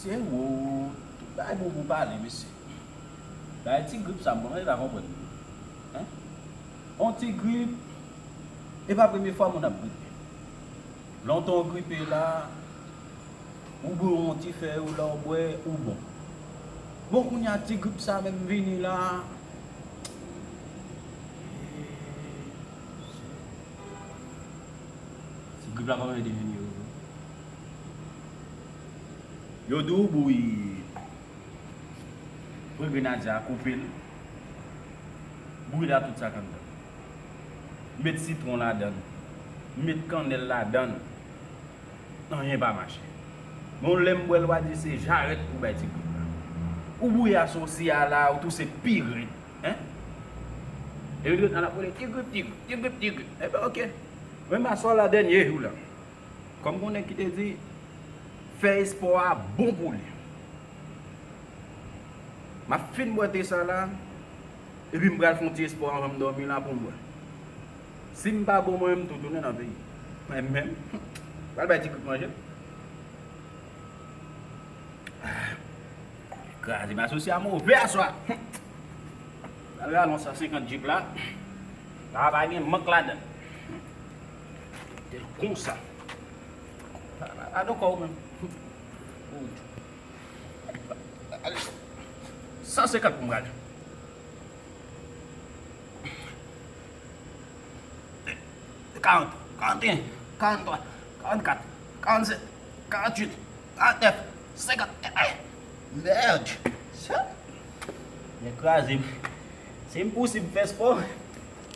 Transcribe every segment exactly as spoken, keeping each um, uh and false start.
Ewo, tout bagay bon pou pale, mesye. Bagay ti grip sa, m kòmanse pa konprann. Hein? On ti grip, e pa premye fwa moun ap gripe. Lontan w gripe la, ou bwè yon ti fè, ou la w bwè, ou bon. Bon, kounye a ti grip sa menm vini la. Ti grip la kòman li te vini yo? Yo di w bouyi. Pran grenadya a, koupe l. Bouyi la tout sa k anndan. Met sitwon ladan l. Met kannèl ladan l. Anyen pa mache. Men w lè m bwè l, w a di se jarèt pou bay ti grip la. Ou bouyi asosi a la, ou touse pi rèd. Hein? Epi tout tan ap rele ti grip, ti grip, ti grip, ti grip. Enben, oke. Menm aswè la, dènye jou la. Kòm gon nèg ki te di, fè espò a bon pou li. M ap fin bwè te sa la, epi m pral fè yon ti espò anvan m dòmi la pou m wè. Si m pa bon, mwen menm tou tounen nan peyi. Mwen menm, pral bay ti grip manje. Kraze m, asosi a move aswè. Pral rale yon san senkant grip la. La pa gen mank ladan. Te konsa. Gade kò w menm. San senkant pou m gade. Karant, karanteyen, karanntwa, karannkat, karannsenk, karannwit, karantnèf, senkant. Eh, mèd! Sa? Men kraze m. Si m posib fè spò,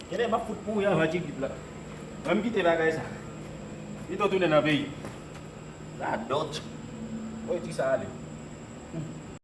genlè m ap fout mouri anvan ti grip la. Mwen m kite bagay sa. Pito tounen nan peyi. Radòt. Mwen di sa ale.